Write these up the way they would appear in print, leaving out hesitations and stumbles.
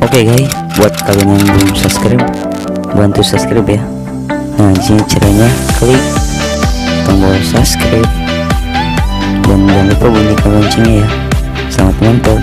Oke guys, buat kalian yang belum subscribe, bantu subscribe ya. Nah, di sini caranya klik tombol subscribe dan jangan lupa bunyikan loncengnya ya. Selamat menonton.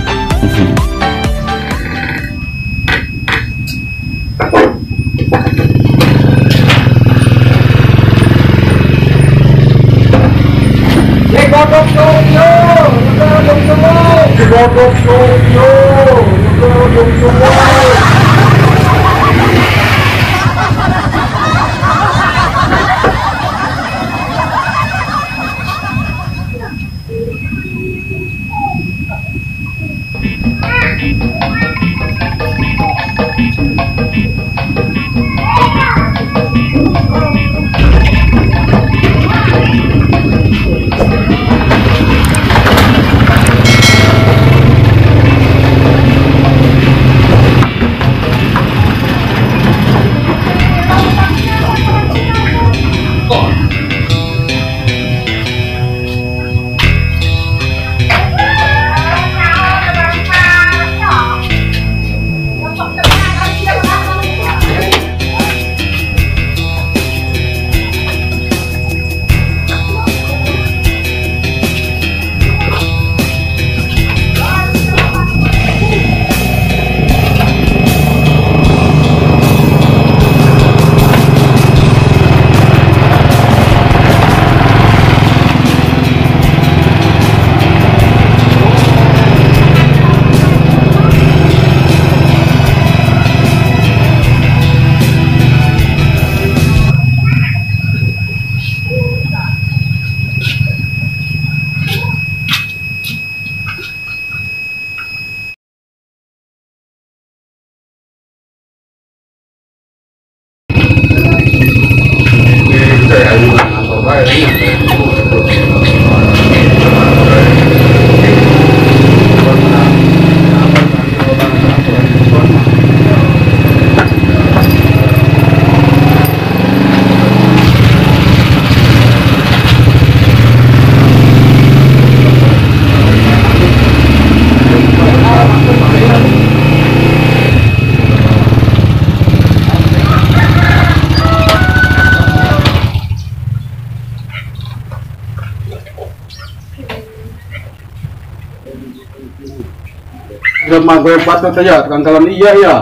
Mah gue patut aja, kankalan iya ya.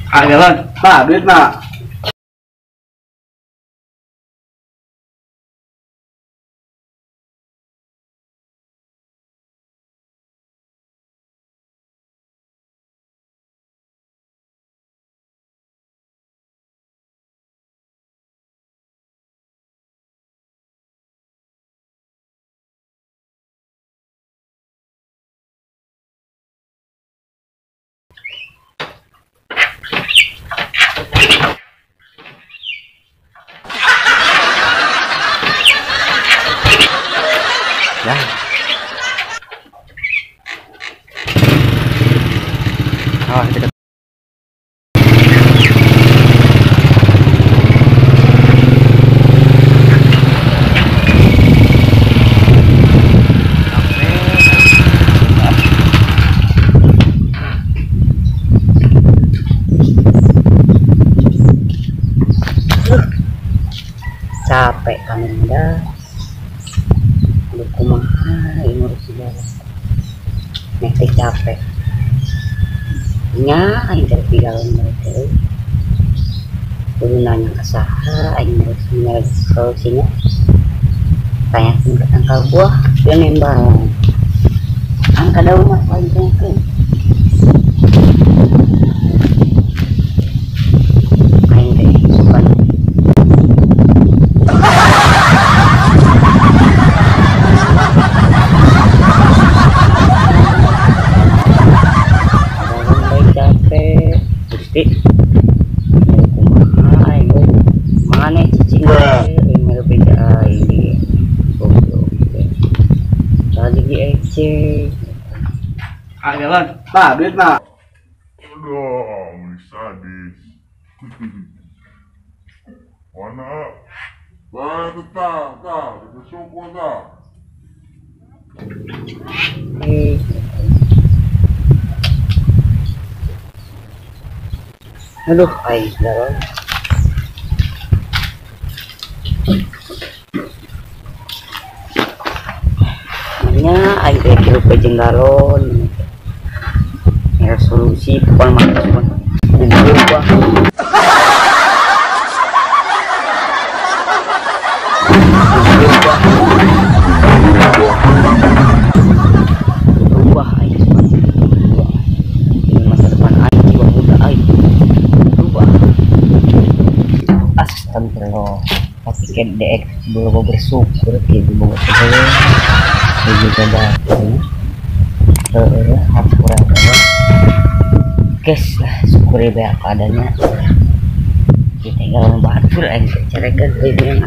Ah jalan, nah duit nak. Capek kamu dah. Aduh kumaha ngurus jalan. Nek teh capek. Nya aing teh di galon mereka. Kudu nanya ka saha aing ngurus solusinya. Tanya ke tangkal buah dia nembang. Angka daun mah aing tanyakeun. Aing teh suka Ah jalan, nah duit nak. Aduh, sadis. Mana? Mana tetap, tak, bersyukur tak. Aduh, aing galon. Nya aing teh hirup jeung galon. Resolusi pokoknya mah berubah. Berubah aing. Ini masa depan aing jiwa muda aing. Berubah. Astagfirullah. Tapi kan dek belum bersyukur gitu boga teh. Juga batu. Hampura guys lah, syukuri bae apa adanya. Kita tinggal batur aing cerekan euy.